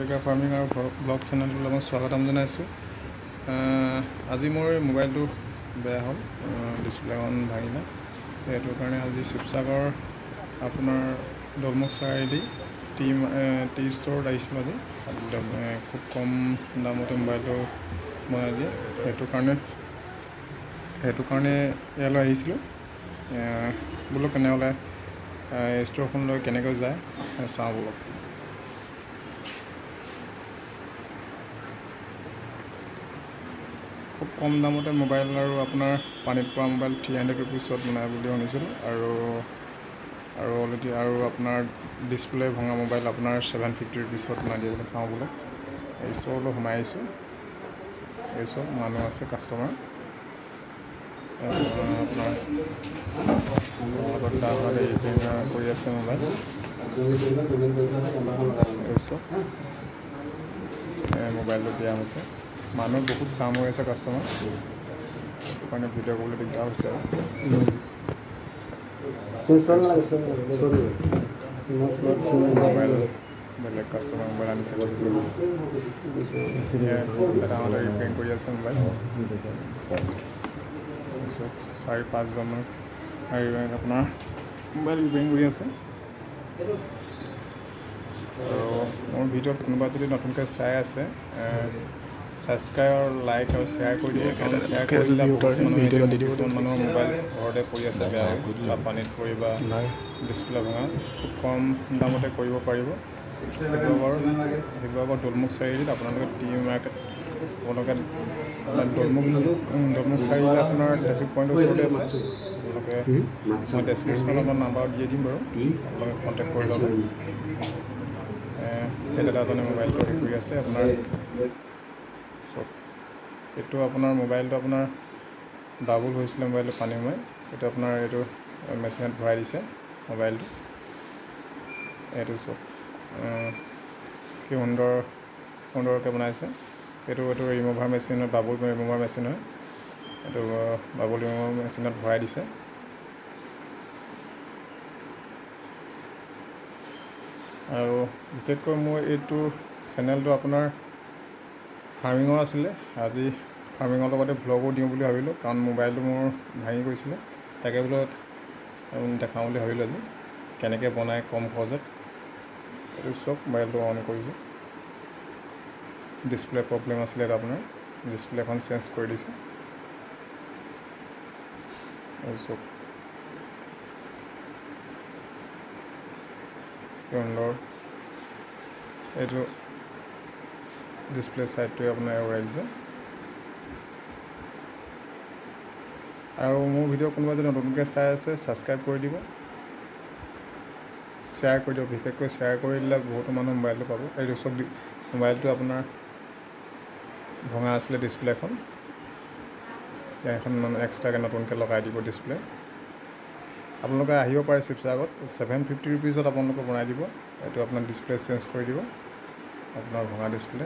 Farming আৰু blog চেনেলটোলৈ মই স্বাগতম জনাইছোঁ। আজি মোৰ মোবাইলটো বেয়া হ'ল, ডিছপ্লেখন ভাঙিলে। সেইটো কাৰণে আজি শিৱসাগৰ আপোনাৰ দলমুখ চাৰিআলি টি ষ্ট'ৰত আহিছিলোঁ। আজি খুব কম দামতে মোবাইলটো বনাই দিয়ে, সেইটো কাৰণে ইয়ালৈ আহিছিলোঁ। বোলো তেনেহ'লে ষ্ট'ৰখনলৈ কেনেকৈ যায় চাওঁ ব'লক। খুব কম দামতে মোবাইল আৰু আপোনাৰ পানীত পৰা মোবাইল 300 ৰুপিছত বনায় বুলি শুনিছিলোঁ। আৰু আৰু অলৰেডি আৰু আপোনাৰ ডিছপ্লে ভঙা মোবাইল আপোনাৰ 750 ৰুপিছত বনাই দিয়ে বোলে। চাওঁ বোলো, এই ষ্ট'ৰলৈ সোমাই আহিছোঁ। এই চব মানুহ আছে, কাষ্টমাৰ। আপোনাৰ ৰিপেয়াৰিং কৰি আছে মোবাইল। এই চব মোবাইলটো দিয়া হৈছে। মানুহ বহুত জাম হৈ আছে, কাষ্টমাৰ, সেইটো কাৰণে ভিডিঅ' কৰিবলৈ দিগদাৰ হৈছে। আৰু মোবাইল বেলেগ কাষ্টমাৰ মোবাইল আনিছে। দাদাহঁতে ৰিপেয়াৰিং কৰি আছে মোবাইল। তাৰপিছত চাৰি পাঁচজনমান আপোনাৰ মোবাইল ৰিপেয়াৰিং কৰি আছে। আৰু মোৰ ভিডিঅ'ত কোনোবা যদি নতুনকৈ চাই আছে, ছাবস্ক্ৰাইব আৰু লাইক আৰু শ্বেয়াৰ কৰি দিব। কাৰণ শ্বেয়াৰ কৰি দিলে বহুত মানুহে, কিছুমান মানুহৰ মোবাইল ঘৰতে পৰি আছে বেয়া হৈ বা পানীত পৰি বা ডিছপ্লে ভঙা, খুব কম দামতে কৰিব পাৰিব। শিৱসাগৰ দৌলমুখ চাৰিআলিত আপোনালোকে টি মাৰ্কেট, আপোনালোকে দৌলমুখ চাৰিআলি আপোনাৰ ট্ৰেফিক পইণ্টৰ ওচৰতে আছে। আপোনালোকে মই ডেছক্ৰিপশ্যনত আপোনাৰ নাম্বাৰ দিয়ে দিম বাৰু, আপোনালোকে কণ্টেক্ট কৰি ল'ব। সেই দাদাজনে মোবাইলটো হেৰি কৰি আছে আপোনাৰ। চব এইটো আপোনাৰ মোবাইলটো আপোনাৰ ডাবুল হৈছিলে মোবাইলটো পানী সোমাই। এইটো আপোনাৰ এইটো মেচিনত ভৰাই দিছে মোবাইলটো। এইটো চব কি সুন্দৰ সুন্দৰকৈ বনাইছে। এইটো ৰিমুভাৰ মেচিনত, বাবুল ৰিমুভাৰ মেচিন হয় এইটো, বাবুল ৰিমুভাৰ মেচিনত ভৰাই দিছে। আৰু বিশেষকৈ মোৰ এইটো চেনেলটো আপোনাৰ ফাৰ্মিঙৰ আছিলে। আজি ফাৰ্মিঙৰ লগতে ভ্লগো দিওঁ বুলি ভাবিলোঁ, কাৰণ মোবাইলটো মোৰ ভাঙি গৈছিলে। তাকে বোলো দেখাওঁ বুলি ভাবিলোঁ আজি কেনেকৈ বনায় কম খৰচত। এইটো চব মোবাইলটো অন কৰিছোঁ। ডিছপ্লে প্ৰব্লেম আছিলে এইটো আপোনাৰ, ডিছপ্লেখন চেঞ্জ কৰি দিছে। চব কি সুন্দৰ, এইটো ডিছপ্লে ছাইডটোৱে আপোনাৰ এৰুৱাই দিছে। আৰু মোৰ ভিডিঅ' কোনোবা যদি নতুনকৈ চাই আছে, ছাবস্ক্ৰাইব কৰি দিব, শ্বেয়াৰ কৰি দিব। বিশেষকৈ শ্বেয়াৰ কৰি দিলে বহুতো মানুহ মোবাইলটো পাব। এইটো চব মোবাইলটো আপোনাৰ ভঙা আছিলে ডিছপ্লেখন, এখন মানে এক্সট্ৰাকৈ নতুনকৈ লগাই দিব ডিছপ্লে। আপোনালোকে আহিব পাৰে শিৱসাগৰত, 750 ৰুপিজত আপোনালোকে বনাই দিব। এইটো আপোনাৰ ডিছপ্লে চেঞ্জ কৰি দিব আপোনাৰ ভঙা ডিছপ্লে।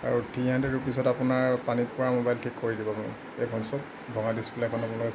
আৰু 300 ৰুপিজত আপোনাৰ পানীত পৰা মোবাইল ঠিক কৰি দিব আপুনি। এইখন চব ভঙা ডিছপ্লেখন আপোনালোকে